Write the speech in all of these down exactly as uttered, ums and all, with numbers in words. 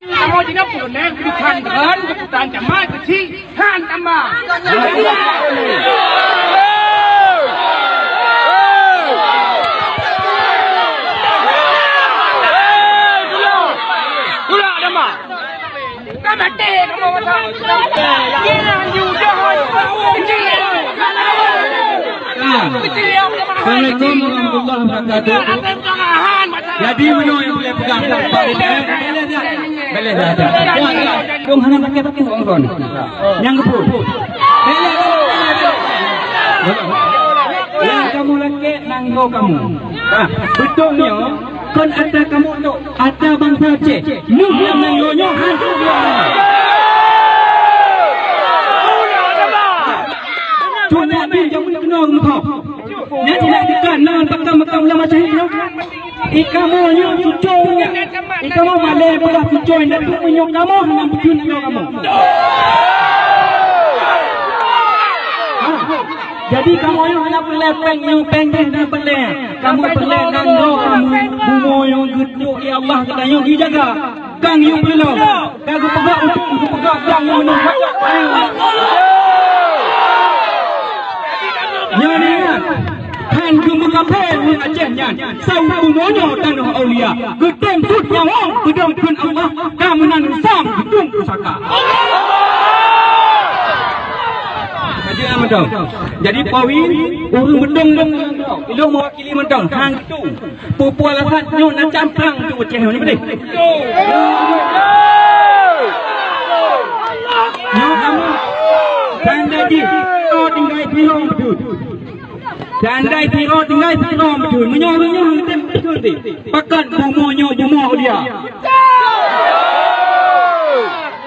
Kamoe jinoe peureulèe bri than droen keu tan tamah keuchik than tamah. Ka maté kamoe masa. Assalamualaikum warahmatullahi wabarakatuh. Jadi, meunyoe nyang boleh peugah, peugah, peugah, peugah, peugah, peugah, peugah. Dong hana pakai batu, orang kon. Nyang geuphon. Nyang kamoe lakèe nanggroe kamoe. Ha, beutôi nyoe, kon atra kamoe tu, atra bansa Aceh. Nyoe nyang nanggroe nyoe hantu dia. Cuma di jameun keunoe geuh. Nyan tidak dekat nan pakam-pakam ulama syahid nyoe. Ikamoe nyoe cucong nyan. Ikamoe malèe peugah cucong nyan. Meunyoe kamoe hana beujeuet nyoe kamoe. Ha. Jadi kamoe nyoe hana peureulèe pèng nyoe pèng deh hana peureulèe. Kamoe peureulèe nanggroe kamoe bumoe nyoe geuduek lé Allah geutanyoe geujaga. Kang yue peulom. Ka geupeugah untuk geupeugah kang yue meunang. Nyan ingat, han geumeukaphé ureueng Aceh nyan. Saboh bumoe nyoe tanoh aulia. Geutem sut nyawöng beudong kheun Allah, ka meunan usam geudong pusaka. Jadi, mantong. Jadi, Pawi, ureueng beudong dong, ilong mewakili mantong. Han geudong. Peue-peue alasan nyoe na camprang tu Aceh nyoe, beutôi? Nyoe kamoe tanda jih, oh, tinggai pirong beutôi. Tanda pirong, tinggai pirong beutôi. Meunyoe ureueng nyoe hana tem beutôi, pakon bumoe nyoe bumoe dia.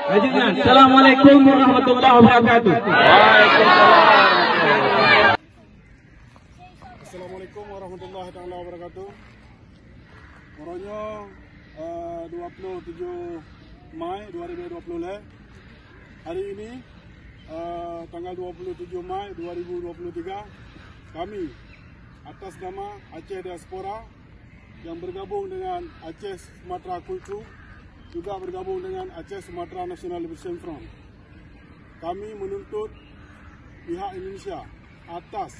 Assalamualaikum warahmatullahi wabarakatuh. Assalamualaikum warahmatullahi taala wabarakatuh. Uroe nyoe, eh, dua puluh tujuh Mai dua ribu dua puluh lhèe. Hari ini, eh, tanggal dua puluh tujuh Mai dua ribu dua puluh tiga, kami atas nama Aceh Diaspora yang bergabung dengan Aceh Sumatra Cultural, juga bergabung dengan Aceh Sumatra National Liberation Front. Kami menuntut pihak Indonesia atas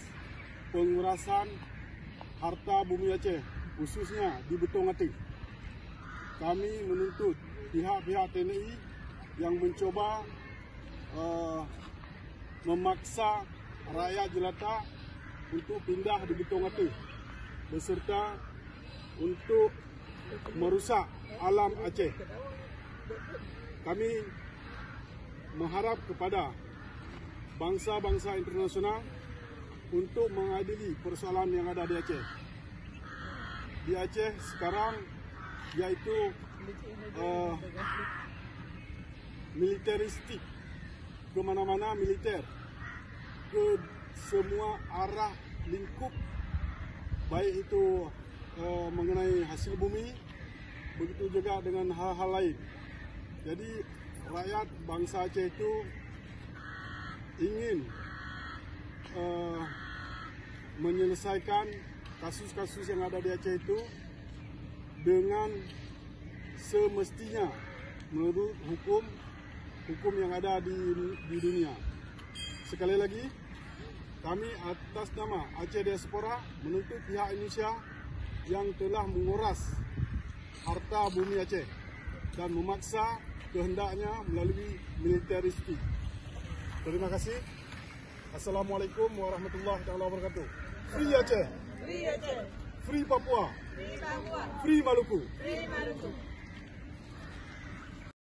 pengerasan harta bumi Aceh, khususnya di Beutong Ateueh. Kami menuntut pihak-pihak T N I yang mencoba, eh, memaksa rakyat jelata untuk pindah di Beutong Ateueh, beserta untuk merusak alam Aceh. Kami mengharap kepada bangsa-bangsa internasional untuk mengadili persoalan yang ada di Aceh. Di Aceh sekarang, yaitu, eh, militeristik, ke mana-mana militer, ke semua arah lingkup, baik itu, eh, mengenai hasil bumi, begitu juga dengan hal-hal lain. Jadi, rakyat bangsa Aceh itu ingin, eh, menyelesaikan kasus-kasus yang ada di Aceh itu dengan semestinya menurut hukum, hukum yang ada di, di dunia. Sekali lagi, kami atas nama Aceh Diaspora menuntut pihak Indonesia yang telah menguras harta bumi Aceh dan memaksa kehendaknya melalui militeristik. Terima kasih. Assalamualaikum warahmatullahi taala wabarakatuh. Free Aceh. Free Aceh. Free Papua. Free Papua. Free Maluku. Free Maluku.